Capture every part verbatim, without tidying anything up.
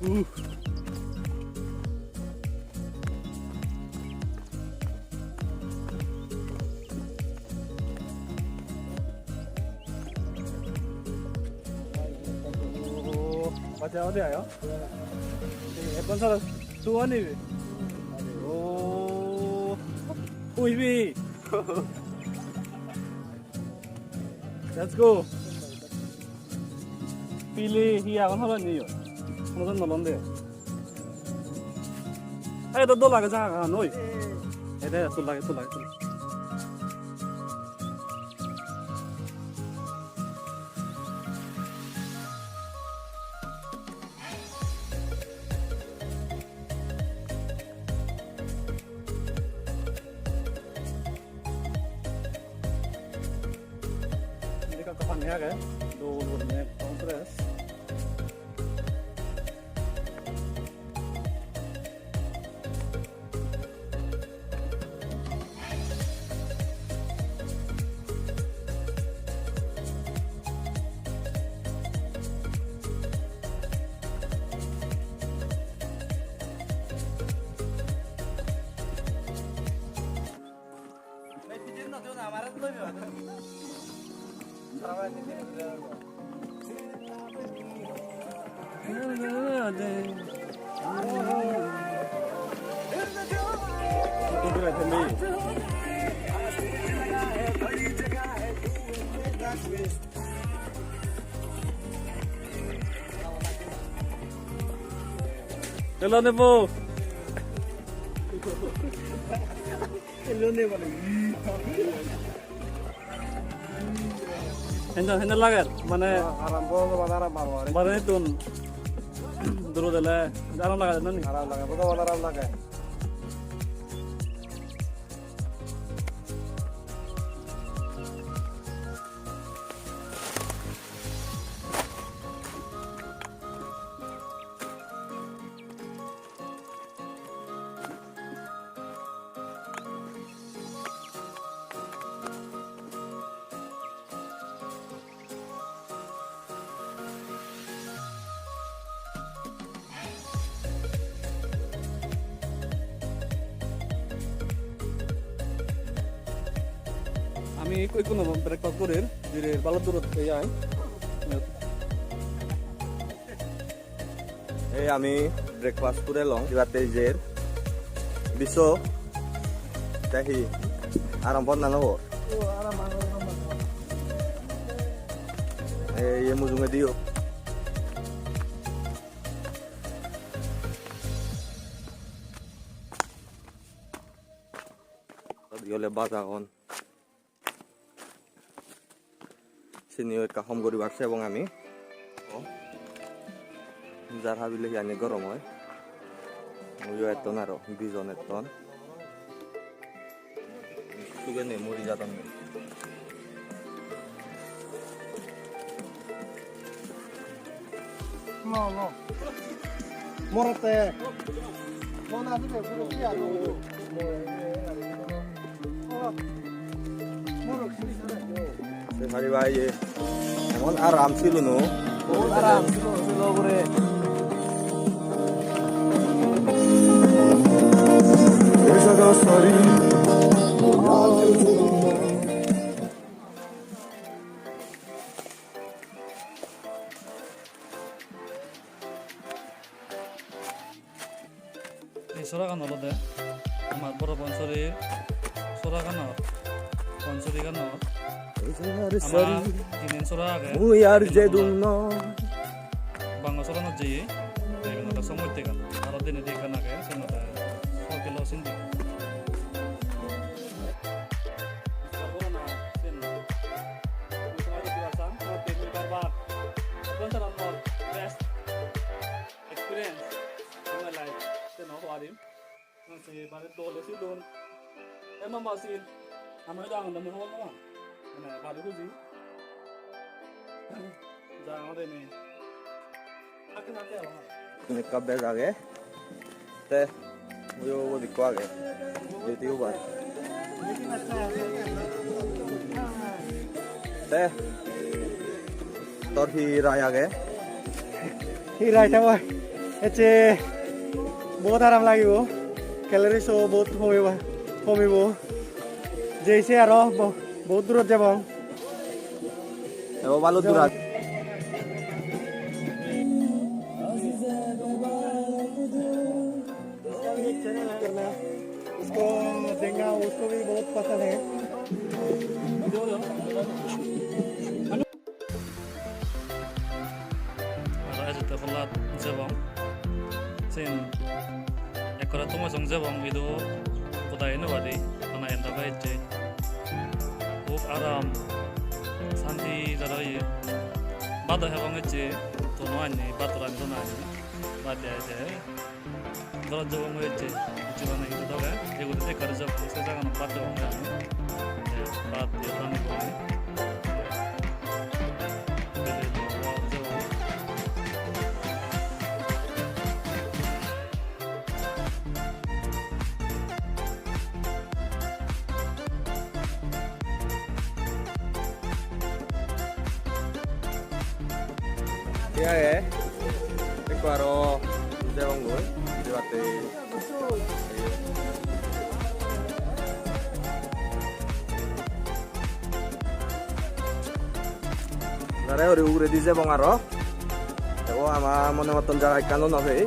Uh. Bacha ode ayo. Ekdom sara tu ani be. Oh. Ui bi. Let's go. Pili hi agon hobor nei yo. Hono jon nolon de. Ei do dol age jaga noi. Ede tul lage, tul lage, tul. Indi ekka pani agey, dol guriney ekdom fresh. Hello, Nebo. Hello, Nebo. Hendon, hendon lager, mane arambo obo, aram aro. Bare tun duro dele aram lager, nani? Aram lager, bodo aram lager. Ami ikko ikko no breakfast gorir, dire balo durot ei ai. Ei ami breakfast guri elong, ibatte jer biso, te hi aram bor na no bor? Ei, ei mujungedi o. Iyot ole baj agon. Siniyo ekka hom guribar sebong ami. Jar habile hiyani gorom oi. Uyo etton aro, dijon etton. Sugene muri jadonne. No, no. Morotte. No, na, dile, puro ki aro. Se pariba iye. Emon aram siluno. Emon aram silo, silo ugure. Ei soragan olode amar Boro Pansury soraganor, Pansuriganor. Ei soragan amar tinen sora age. Mui ar jedung no. Bango soranot jeye, te iben olode Somottegan. Aro denedi ekkan age, siyen olode Sokilo sindi. Boro na, siyen. Mui somoi jodi asam, somoi jodi bar bar. Adventure-an mor best experience in my life. Te no hoarim. Se bare dole sidon. E mama sin. Ami jangor na, mui hobor no pang. Mane bari huji. Jangor ene. Ake ake aba. Ekka bej age. Te uyo ubot ikko age. YouTuber. Te tor hi rai age? Hi rai ta bai? Ecche bahut aram lagibo, calorie so bahut homibo, homibo. Jeise aro bo-, bahut durot jebong. Ebo balu durat. इसको झींगा, उसको भी बहुत पसंद है। Aro ejotte holat jebong. Sen ekkore tumo song jebong, idu hodai no pari, bana enda bai ecche. Hub aram, santi jaro iye. Bado hebong ecche, tono anni, bado rani tono anni. Bad de ecche. Dorot jebong ecche, ecche bana idu doge, eguri ekkore jebong, se jaganot bad jebong ani. Te bad de rani boi. Hi age? Ekko aro degong goi, jebatte. Dare guri uguredi jebong aro. Ebo ama mone motton jaga ekkan no pei.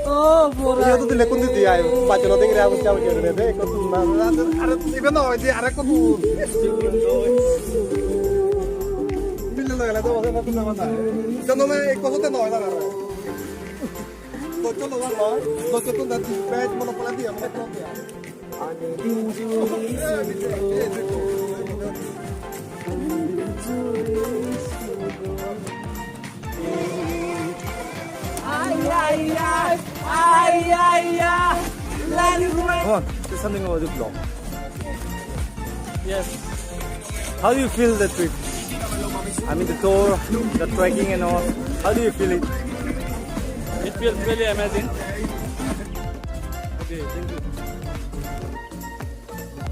Oh, pura. Iya tuh dilekun di dia, baca nanti kira aku jauh jauh deh, ikut tuh, nah, nah, nah, ada, ibe no, di arek tuh. Bila lo ya, tuh, maksudnya tuh, mana? Jangan main, ikut tuh, no, no, no. Bocor lo, no, bocor tuh, nanti, baik, mana pula dia, mana pula dia. Ay, ay, ay, ay, ay, ay. Come on, say something about the vlog. Yes. How do you feel the trip? I mean, the tour, the trekking and all. How do you feel it? It feels really amazing. Okay, thank you.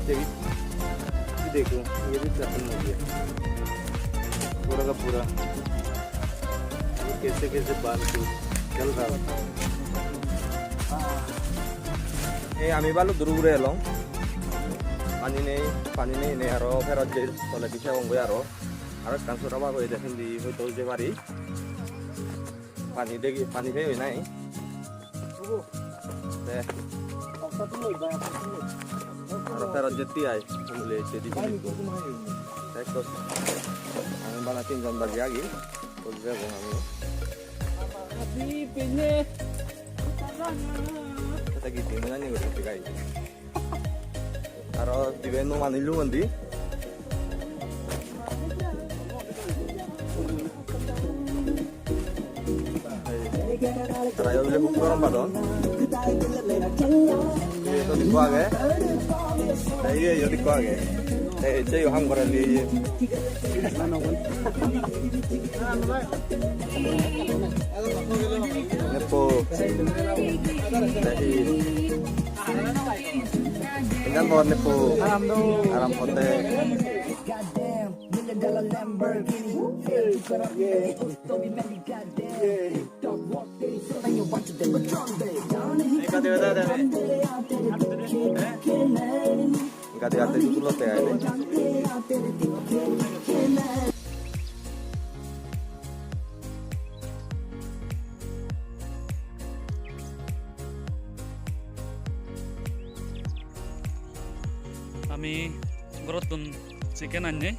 देखिए, ये देखो, ये भी ट्रैकिंग हो गया, पूरा का पूरा। ये कैसे कैसे बाल को चल रहा है। Ei ami baluddur ugure elong. Pani nei, pani nei, nei aro ferot jei toledi jebongoi aro. Aro ekkan sora bago ede sindi hoito jei pari. Pani degi, pani pei oi nai. Te. Aro ferot jetti ai, umule ecche di. Te ekko, ami bana tinjon baji agi. Oi jebong ami. Adi pine. Eta gittin nani guri gai. Aro dibe nuo manuj lugon di. Tara yo bile hub gorom padon. Iyot ikko age. Te iye iyot ikko age. Te ecche yo ham gore li iye. Nepo. Te hi. Iyan bor nepo. Aram do. Aram pote. Gadi gadi tulotte aide. Ami gorottun chicken annei,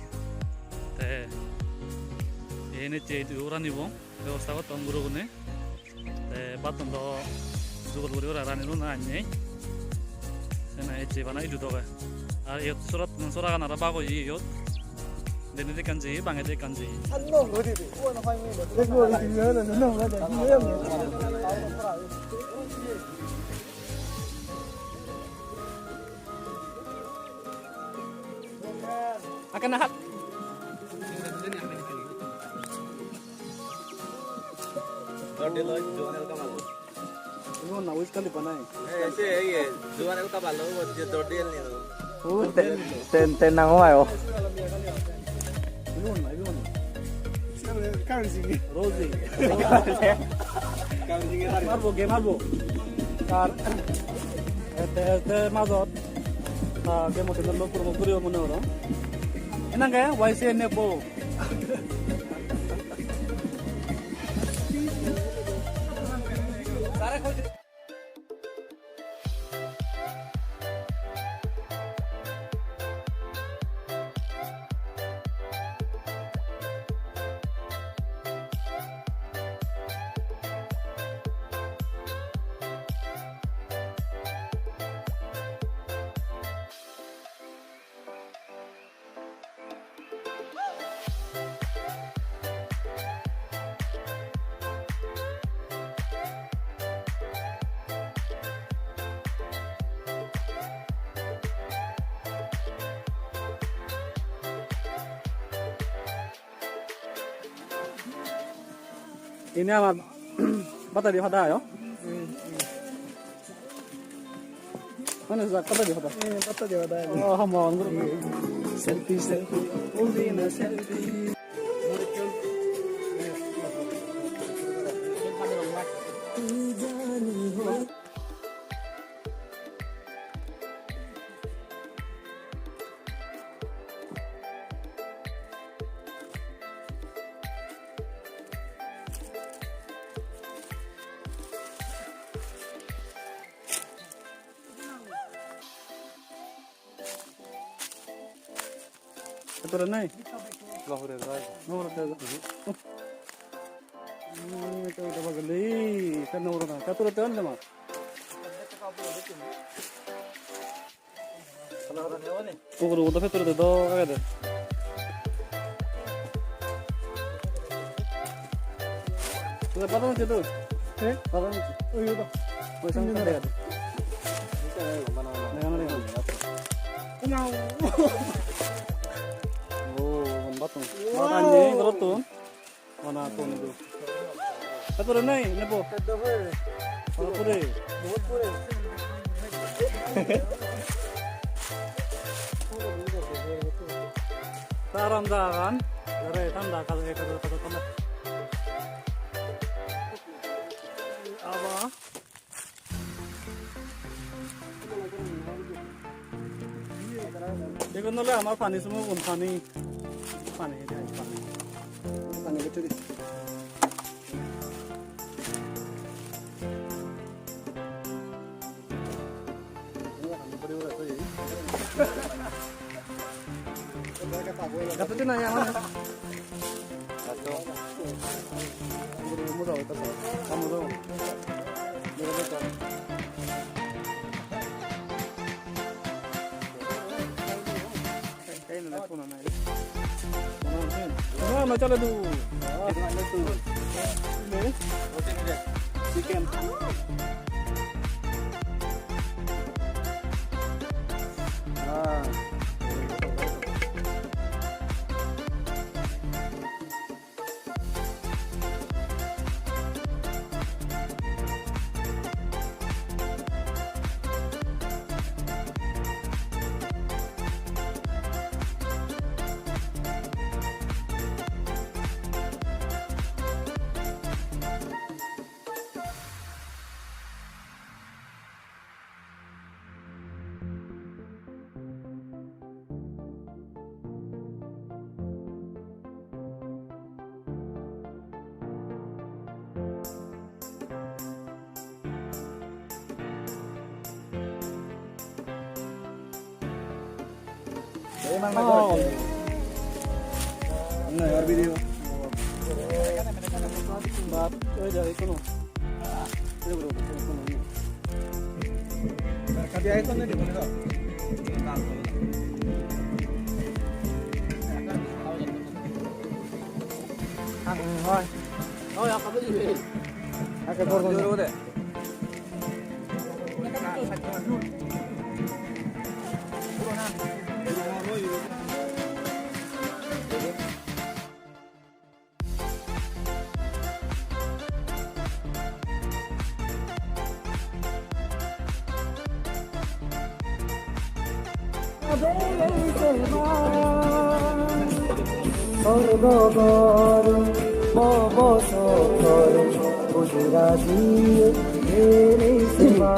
te iyen ecche idu ranibo bebosta gotton gurogune, te battun do jubor guri guri rani luna annei, sene ecche bana idu doge. Ar iyot sorat, soragan aro bag oye iyot, Denedi ekkan jeye, bangedi ekkan jeye. Akan nahat. Igun na Wiz Khalifa nai? Eh, se, iye, Juan el Caballo, je Jordi el Nino. Uh, ten, ten, ten nang ayo. Igun na, igun na. Rosie. Marbo, game marbo. Ar, ete, ete, mazot. Ah, game ote lo promo guribo mone oro. Enange, Y C N F O. Ini amar bata di pada yo. Mana sa bata di pada? Eh, bata di pada. Oh, hamon. Selfie, selfie. Undi na selfie. Katura nai? Nahore jai. Nahore jai. Hmm, eta, eta bagale, eta nahore na. Katura te anle ma? Ugure, ugure, bhedore de do agede. Tuda bata niche to? He? Bata niche. Oi, oi, oi. Oi, samne dega de. Dega na, dega na. Wow. Oh, bata. Wow. Bata ni, gorot to. Mana ton idu. Katura nai, nebo? Kaddo pore. Pore pore. Bahut pore. Taram jagan. Are, thanda, kaje, kaje, kaje, kaje. Aba. Igun ole amar pani sumo gun, pani, pani, pani, pani bechche di. Gato di nai amar. Gato. Na, na, chale tu. Ne? Chicken. Ah. Oh. Bap, oi jai, kono. Sorgogor mo bosongor, Gujarati, Enei Seba.